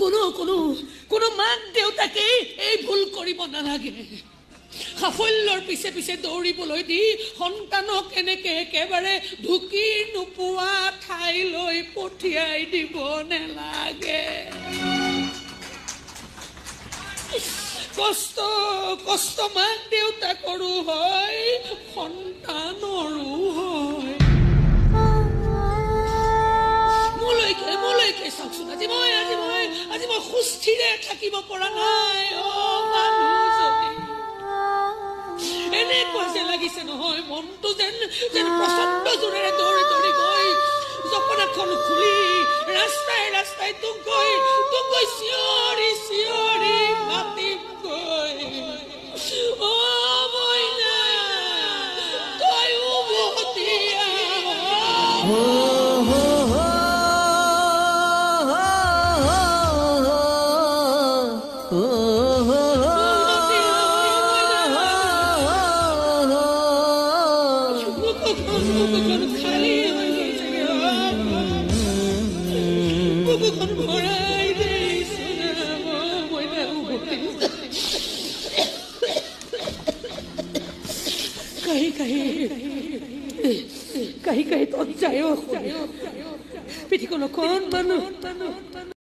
কোনো কোনো কোনো মাক দেউতাকেই এই ভুল কৰিব নালাগে। সাফল্যৰ পিছে পিছে দৌৰিবলৈ দি সন্তানক এনেকে একেবাৰে ঢুকি নোপোৱা ঠাইলৈ পঠিয়াই দিব নালাগে। কষ্ট কষ্ট মাক দেউতাকৰো হয়, সন্তানৰো হয়। মোলৈকে চাওকচোন, আজি মই সুস্থিৰে থাকিব পৰা নাই। অ মানুহজনী, এনেকুৱা যে লাগিছে নহয়, মনটো যেন যেন প্ৰচণ্ড জোৰেৰে দৌৰি দৌৰি গৈ জপনাখন খুলি ৰাস্তাই ৰাস্তাই তোক গৈ চিঞৰি চিঞৰি মাতিম গৈ, অ মইনা তই উভতি আহ। কাহি কাহি তত যায়, পিঠিখন অকণমান।